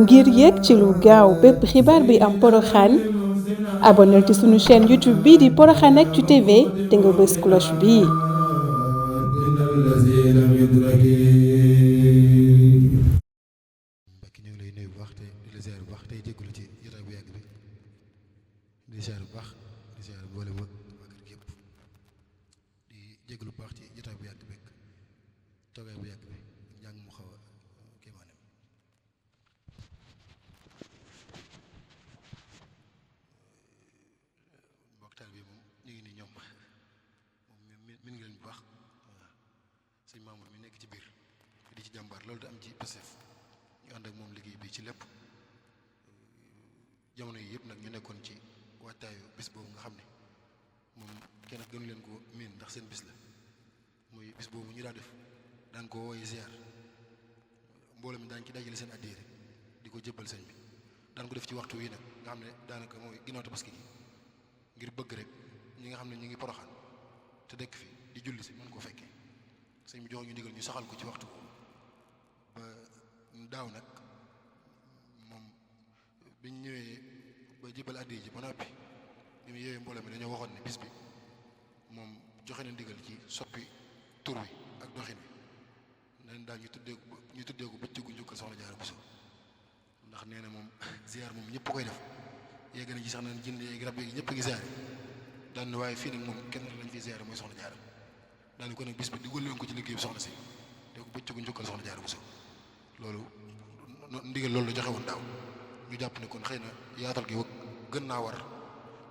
ngir yéeg ci lu gaaw bépp xibaar bi am Porokhane abonneel ci sunu chaîne YouTube bii di Porokhane Actu TV te nga bës cloche bii. Mbacke ñu ngi lay nuyu bu baax te di la ziar bu baax tey jégalu ci jotaay bu yàgg bi di ziar bu baax di ziar boole ba waa kër gi yëpp di jégalu bu baax ci jotaay bu yàgg bi toogaay bu yàgg bi njàng mu xaw a kéemaane mbokk bi moom ñu ngi nii ñoom moom min ngi leen bu baax waaw sëñ Mamour mi nekk ci biir di ci jàmbaar loolu da am ci Pastef ñu ànd ak moom liggéey bi ci lépp jamono yi yëpp nag ñu nekkoon ci waajtaayu bis boobu nga xam ne moom kenn gënu leen ko miin ndax seen bis la muy bis boobu ñu daa def daan ko wooye ziar mbooloo mi daan ci dajale seen addiya rek di ko jébbal sëñ bi daan ko def ci waxtu wi nag nga xam ne daanaka mooy ginnaaw Tabaski gi ngir bëgg rek ñi nga xam ne ñu ngi Porokhane te dëkk fi di julli si mën koo fekkee sëñ bi jox ñu ndigal ñu saxal ko ci waxtu boobu ba daaw nag moom biñ ñëwee ba jébal addiya ji ba noppi bi mu yewee mbooloo mi dañoo waxoon ne bis bi moom joxe na ndigal ci soppi tur wi ak doxin wi nen daal ñu tuddee ko bëccëgu njukkal soxna Jaara Buso ndax nee na moom ziar moom ñëpp koy def yegg na ci sax nañ jënd yeeg rab yeeg ñëpp ngi ziar daan na waaye fii nag moom kenn lañ fi ziar mooy soxna Jaara daal ko nag bis bi diggal leen ko ci liggéey bi soxna si te ko bëccëgu njukkal soxna Jaara Buso loolu ndigal loolu la joxe woon daaw ñu jàpp ne kon xëy na yaatal gi gën naa war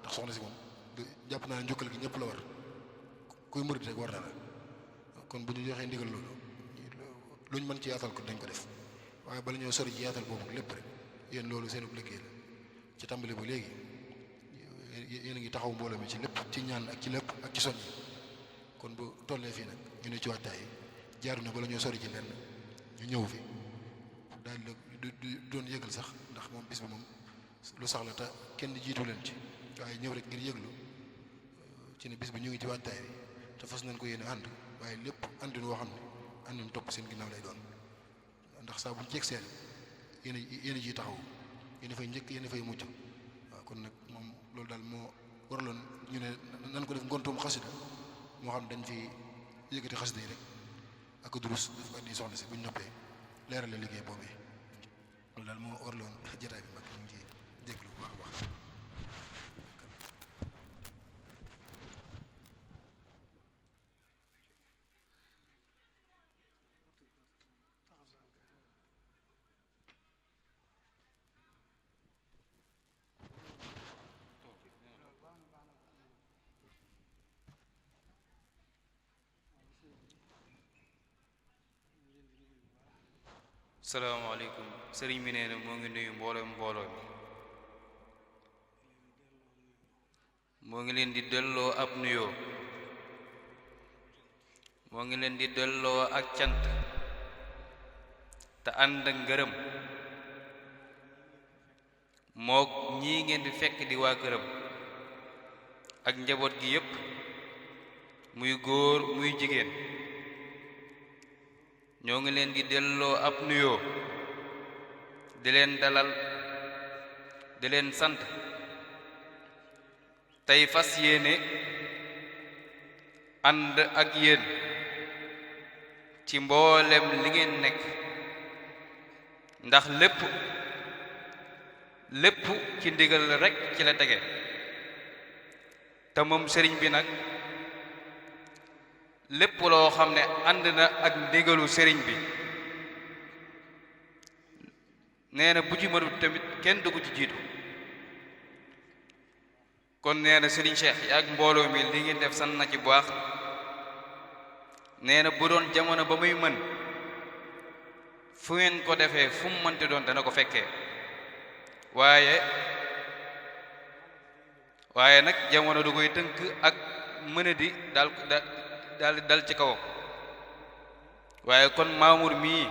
ndax soxna si moom jàpp naa ne njukkal gi ñëpp la war kuy murid rek war na la kon bu ñu joxee ndigal loolu luñ mën ci yaatal ko dañ ko def waaye bala ñoo sori ci yaatal boobu lépp rek yéen loolu seen liggéey la ci tàmbali ba léegi yéen a ngi taxaw mbooloo mi ci lépp ci ñaan ak ci lépp ak ci soññi kon bu tollee fii nag ñu ne ci waajtaay jaaru na bala ñoo sori ci lenn ñu ñëw fi daal di doon yëgal sax ndax moom bis bi moom lu sax la te kenn jiitu leen ci waaye ñëw rek ngir yëglu ci ne bis bi ñu ngi ci waajtaay bi te fas nañ ko yéene ànd waaye lépp àndin woo xam ne àndin topp seen ginnaaw lay doon ndax saa bu ñu ceeg seen yéen ji taxaw yéen fay njëkk yéen fay mujj waaw kon nag moom loolu daal moo waraloon ñu ne nan ko def ngontum xasida moo xam ne dañ fi yëkkati xasida yi rek ak durus daf ko indi soxna si bu ñu noppee leerale liggéey boobu loolu daal moo waraloon jotaay bi mag ñu ngi ciy déglu bu baax a baax. salaamaaleykum sëriñ bi nee na moo ngi nuyu mbooloo mi moo ngi leen di delloo ab nuyoo moo ngi leen di delloo ak cant te ànd ak ngërëm mook ñii ngeen di fekk di waa këram ak njaboot gi yépp muy góor muy jigéen ñoo ngi leen di delloo ab nuyoo di leen dalal di leen sant tey fas yéene ànd ak yéen ci mboolem li ngeen nekk ndax lépp ci ndigal rekk ci la tege te moom sëriñ bi nag lépp loo xam ne ànd na ak ndigalu sëriñ bi nee na bu ci mënut tamit kenn du ko ci jiitu kon nee na sëriñ Cheikh ak mbooloo mi li ngeen def san na ci bu baax nee na bu doon jamono ba muy mën fu ngeen ko defee fu mu mënti doon dana ko fekkee waaye nag jamono du koy tënk ak mënadi dal ci kawam waaye kon Mamour mii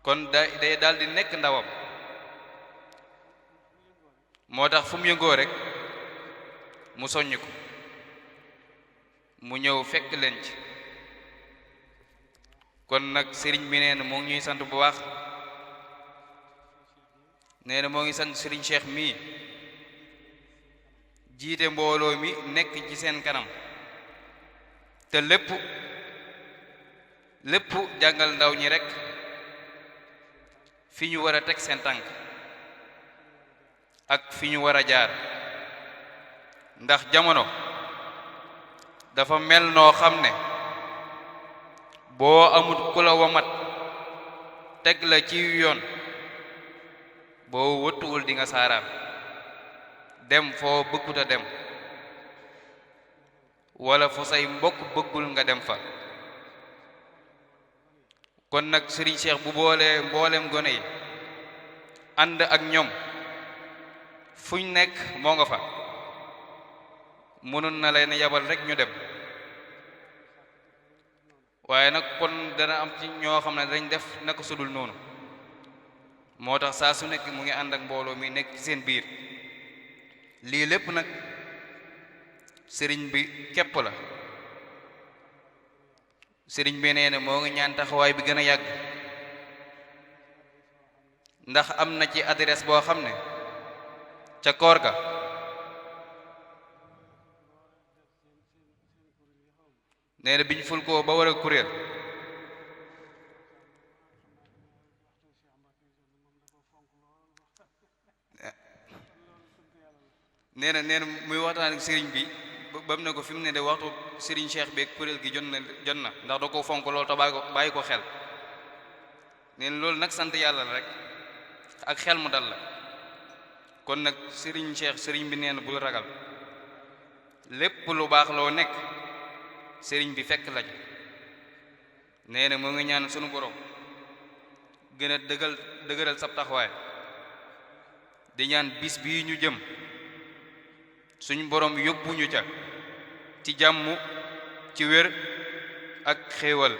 kon day daal di nekk ndawam moo tax fu mu yëngoo rek mu soññ ko mu ñëw fekk leen ci kon nag sëriñ bi nee na moo ngi ñuy sant bu baax nee na moo ngi sant sëriñ Cheikh mii jiite mbooloo mi nekk ci seen kanam te lépp jàngal ndaw ñi rekk fi ñu war a teg seen tànk ak fi ñu war a jaar ndax jamono dafa mel noo xam ne boo amul ku la womat teg la ci yoon boo wëttuwul di nga saaraan dem foo bëgguta dem wala fu say mbokk bëggul nga dem fa kon nag Serigne Cheikh bu boolee mboolem gone yi ànd ak ñoom fuñ nekk moo nga fa mënoon na leen yabal rek ñu dem waaye nag kon dana am ci ñoo xam ne dañ def naka sudul noonu moo tax saa su nekk mu ngi ànd ak mbooloo mi nekk ci seen biir lii lépp nag sëriñ bi képp la sëriñ bi nee na moo ngi ñaan taxawaay bi gën a yàgg ndax am na ci adresse boo xam ne ca koor ga nee na biñ ful ko ba war a kuréel nee na muy waxtaan ak sëriñ bi ba mu ne ko fi mu ne de waxtu sëriñ Cheikh beeg kuréel gi jot na ndax da ko fonk loolu te bàyyi ko xel nee na loolu nag sant yàlla la rek ak xel mu dal la kon nag sëriñ Cheikh sëriñ bi nee na bul ragal lépp lu baax loo nekk sëriñ bi fekk la nee na moo ngi ñaan sunu borom gën a dëgëral sab taxawaay di ñaan bis bii ñu jëm suñ borom yóbbuñu ca ci jàmm ci wér ak xéewal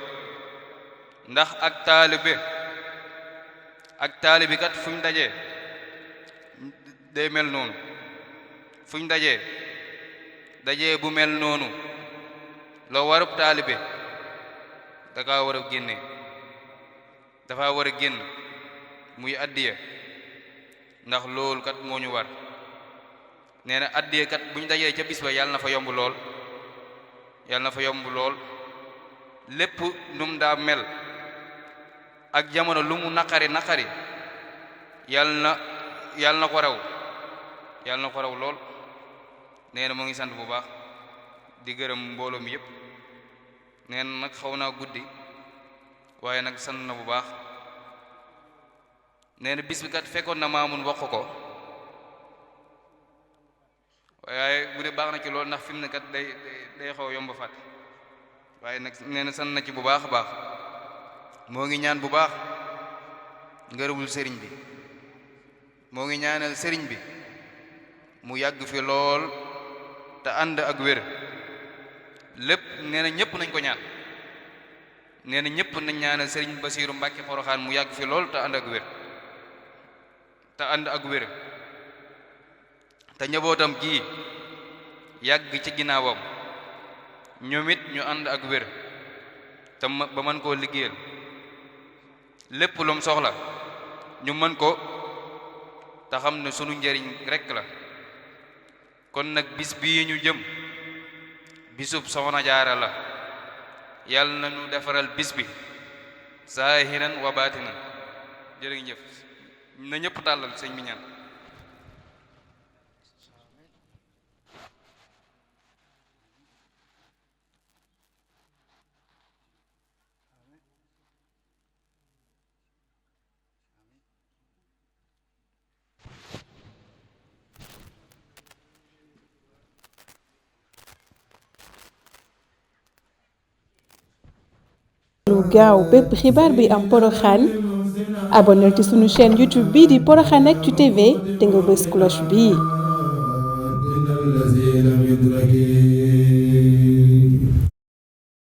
ndax ak taalibe kat fuñ dajee day mel noonu fuñ dajee bu mel noonu loo warub taalibe dafa war a génn muy addiya ndax loolu kat moo ñu war nee na addiya kat bu ñu dajee ca bis ba yàlla na fa yomb lool lépp nu mu daa mel ak jamono lu mu naqari yàlla na ko raw lool nee na mu ngi sant bu baax di gërëm mbooloo mi yépp nee na nag xaw naa guddi waaye nag sant na bu baax nee na bis bi kat fekkoon na maamun wax ko waaye bu dee baax na ci loolu ndax fi mu ne kat day xaw yomb fàtt waaye nag nee na sant na ci bu baax a baax moo ngi ñaan bu baax ngërëmul sëriñ bi moo ngi ñaanal sëriñ bi mu yàgg fi lool te ànd ak wér lépp nee na ñëpp nañ ko ñaan nee na ñëpp nañ ñaanal sëriñ Basiiru Mbàkke Poroxaan mu yàgg fi lool te ànd ak wér te njabootam gii yàgg ci ginnaawam ñoom it ñu ànd ak wér te ba mën koo liggéeyal lépp lum soxla ñu mën ko te xam ne sunu njëriñ rekk la kon nag bis bii ñu jëm bisub Soxna Jaara la yàlla na ñu defaral bis bi zaahiran wa baatinan jërëjëf na ñëpp tàllal sëñ bi ñaan lu gaaw bépp xibaar bi am Porokhane abonnel ci sunu chaîne YouTube bii di Porokhane-Actu TV te nga bës cloche bii